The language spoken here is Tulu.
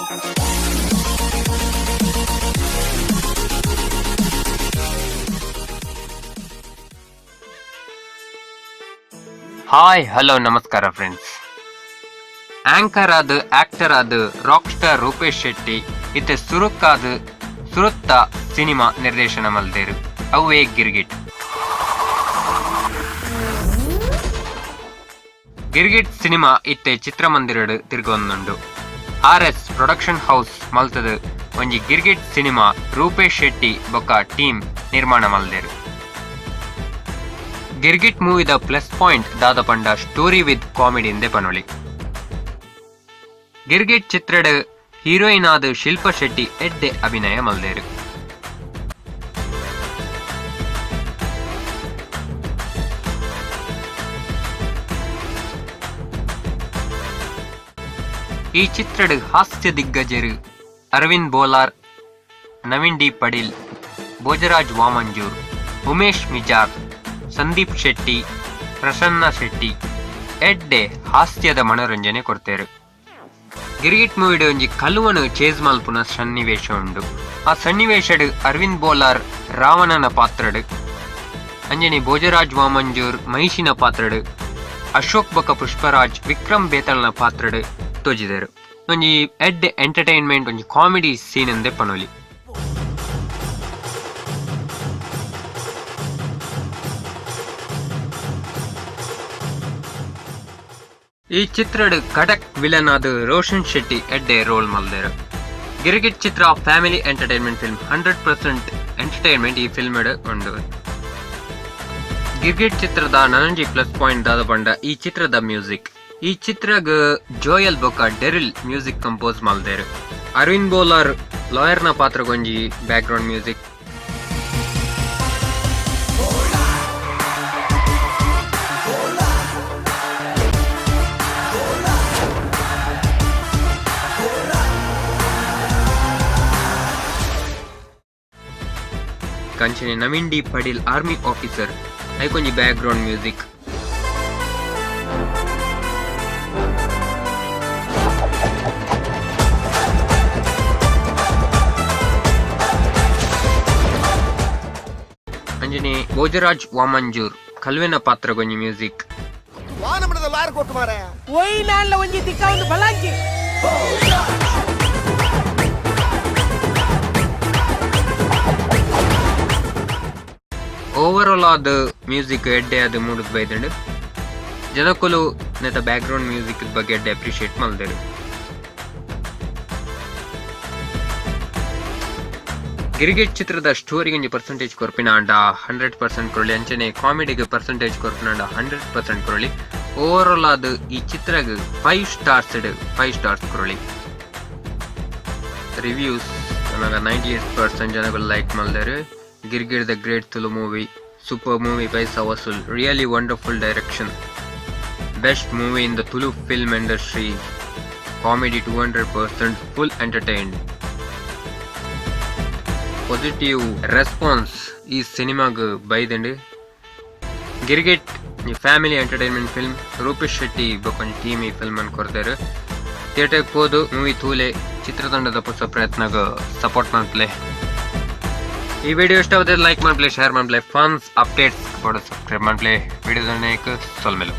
ಹಾಯ್ ಹಲೋ ನಮಸ್ಕಾರ ಫ್ರೆಂಡ್ಸ್. ಆಂಕರ್ ಆದ್, ಆಕ್ಟರ್ ಆದ್ ರಾಕ್ ಸ್ಟಾರ್ ರೂಪೇಶ್ ಶೆಟ್ಟಿ ಇತ್ತೆ ಸುರುಕ್ಕಾದ್ ಸುರುತ್ತ ಸಿನಿಮಾ ನಿರ್ದೇಶನ ಮಲ್ದೇರು, ಅವ್ವೇ ಗಿರ್ಗಿಟ್. ಗಿರ್ಗಿಟ್ ಸಿನಿಮಾ ಇತ್ತೆ ಚಿತ್ರಮಂದಿರಡ್ ತಿರ್ಗೊಂದುಂಡು. ಆರ್ ಎಸ್ ಪ್ರೊಡಕ್ಷನ್ ಹೌಸ್ ಮಲ್ತದು ಒಂಜಿ ಗಿರ್ಗಿಟ್ ಸಿನಿಮಾ ರೂಪೇಶ್ ಶೆಟ್ಟಿ ಬೊಕ್ಕ ಟೀಮ್ ನಿರ್ಮಾಣ ಮಲ್ದೇರು. ಗಿರ್ಗಿಟ್ ಮೂವಿದ ಪ್ಲಸ್ ಪಾಯಿಂಟ್ ದಾದ ಪಂಡ ಸ್ಟೋರಿ ವಿತ್ ಕಾಮಿಡಿ ಇಂದೆ ಪನೊಲಿ. ಗಿರ್ಗಿಟ್ ಚಿತ್ರಡ್ ಹೀರೋಯಿನ್ ಆದ್ ಶಿಲ್ಪಾ ಶೆಟ್ಟಿ ಎಡ್ಡೆ ಅಭಿನಯ ಮಲ್ದೇರು. ಈ ಚಿತ್ರಡ್ ಹಾಸ್ಯ ದಿಗ್ಗಜರು ಅರವಿಂದ್ ಬೋಲಾರ್, ನವೀನ್ ಡಿ ಪಡೀಲ್, ಭೋಜರಾಜ್ ವಾಮಂಜೂರ್, ಉಮೇಶ್ ಮಿಜಾರ್, ಸಂದೀಪ್ ಶೆಟ್ಟಿ, ಪ್ರಸನ್ನ ಶೆಟ್ಟಿ ಎಡ್ಡೆ ಹಾಸ್ಯದ ಮನೋರಂಜನೆ ಕೊರ್ತೆರ್. ಗಿರ್ಗಿಟ್ ಮೂವಿಡ್ ಒಂಜಿ ಕಲುವನು ಚೇಸ್ ಮಲ್ಪುನ ಸನ್ನಿವೇಶ ಉಂಡು. ಆ ಸನ್ನಿವೇಶಡ್ ಅರವಿಂದ್ ಬೋಲಾರ್ ರಾವಣನ ಪಾತ್ರಡ್, ಅಂಜನೆ ಭೋಜರಾಜ್ ವಾಮಂಜೂರ್ ಮಹಿಷಿನ ಪಾತ್ರಡ್, ಅಶೋಕ್ ಬೊಕ ಪುಷ್ಪರಾಜ್ ವಿಕ್ರಮ್ ಬೇತಾಳನ ಪಾತ್ರಡ್ ತೋಜಿದೆರ್. ಒಂಜಿ ಎಡ್ಡೆ ಎಂಟರ್ಟೈನ್ಮೆಂಟ್, ಒಂಜಿ ಕಾಮಿಡಿ ಸೀನ್ ಇಂದೆ ಪನೊಲಿ. ಈ ಚಿತ್ರಡ್ ಖಡಕ್ ವಿಲನ್ ಆದ್ ರೋಷನ್ ಶೆಟ್ಟಿ ಎಡ್ಡೆ ರೋಲ್ ಮಲ್ದೆರ್. ಗಿರ್ಗಿಟ್ ಚಿತ್ರ ಫ್ಯಾಮಿಲಿ ಎಂಟರ್ಟೈನ್ಮೆಂಟ್ ಫಿಲ್ಮ್, 100% ಎಂಟರ್ಟೈನ್ಮೆಂಟ್ ಈ ಫಿಲ್ಮ್ ಉಂಡು. ಗಿರ್ಗಿಟ್ ಚಿತ್ರದ ನನೊಂಜಿ ಪ್ಲಸ್ ಪಾಯಿಂಟ್ ದಾದ ಪಂಡ ಈ ಚಿತ್ರದ ಮ್ಯೂಸಿಕ್. ಈ ಚಿತ್ರಗ್ ಜೋಯಲ್ ಬೊಕ ಡೆರಿಲ್ ಮ್ಯೂಸಿಕ್ ಕಂಪೋಸ್ ಮಲ್ದೆರ್. ಅರವಿಂದ್ ಬೋಲಾರ್ ಲಾಯರ್ ನ ಪಾತ್ರಗೊಂಜಿ ಬ್ಯಾಕ್ ಗ್ರೌಂಡ್ ಮ್ಯೂಸಿಕ್. ಕಂಚನೆ Naveen D Padil army officer ಐಕೊಂಜಿ ಬ್ಯಾಕ್ ಗ್ರೌಂಡ್ ಮ್ಯೂಸಿಕ್. ಅಂಜನೆ ಭೋಜರಾಜ್ ವಾಮಂಜೂರ್ ಕಲ್ವೆನ ಪಾತ್ರಗೊಂಜಿ ಮ್ಯೂಸಿಕ್. ವಾನಮಣದ ಲಾರ್ ಕೊಟ್ಟು ಮಾರಾಯ. ಒಯ್ ನಾನ್ಲ ಒಂಜಿ ತಿಕ್ಕ ಒಂದು ಬಲಾಂಜಿ. ಓವರ್ ಆಲ್ ಆದ್ ಮ್ಯೂಸಿಕ್ ಎಡ್ಡೆ ಆದ್ ಮೂಡುದು ಬೈದಂಡ್. ಜನಕುಲು ನೆತ ಬ್ಯಾಕ್ ಗ್ರೌಂಡ್ ಮ್ಯೂಸಿಕ್ ಬಗ್ಗೆ ಎಡ್ಡೆ ಅಪ್ರಿಶಿಯೇಟ್ ಮಲ್ದೆರ್. ಗಿರಿಗಿಟ್ ಚಿತ್ರದ ಸ್ಟೋರಿಗೆ ಒಂಜಿ ಪರ್ಸೆಂಟೇಜ್ ಕೊರ್ಪಿನ ಆಂಡ 100% ಕೊರೊಲಿ. ಅಂಚನೆ ಕಾಮಿಡಿಗೆ ಪರ್ಸೆಂಟೇಜ್ ಕೊರ್ಪಿನ ಆಂಡ 100% ಕೊರೊಲಿ. ಓವರ್ ಆಲ್ ಆದ್ ಈ ಚಿತ್ರಗ್ 5 ಸ್ಟಾರ್ಸ್ 5 ಸ್ಟಾರ್ಸ್ ಕೊರೊಲಿ. ರಿವ್ಯೂಸ್ 98% ಜನಗಳು ಲೈಕ್ ಮಲ್ದೆರ್. Girgit the great Tulu movie, super movie, paisa vasool, really wonderful direction, best movie in the Tulu film industry, comedy 200%, full entertained. Positive response ಈ ಸಿನಿಮಾಗ್ ಬೈದಂಡ್. Girgit family entertainment film. Rupesh Shetty ಬೊಕೊಂಜಿ ಟೀಮ್ ಈ ಫಿಲ್ಮ್ ಅನ್ ಕೊರ್ದೆರ್. ಥಿಯೇಟರ್ ಪೋದು ಮೂವಿ ತೂಲೆ, ಚಿತ್ರತಂಡದ ಪೊಸ ಪ್ರಯತ್ನಗ್ ಸಪೋರ್ಟ್ ಮನ್ಪುಲೆ. ಈ ವಿಡಿಯೋ ಇಷ್ಟ ಆದ್ರೆ ಲೈಕ್ ಮನ್ಪುಲೆ, ಶೇರ್ ಮನ್ಪುಲೆ, ಫನ್ಸ್ ಅಪ್ಡೇಟ್ಸ್ ಬೋಡು ಸಬ್ಸ್ಕ್ರೈಬ್ ಮನ್ಪುಲೆ. ವಿಡಿಯೋದ ಸೊಲ್ಮೆಲು.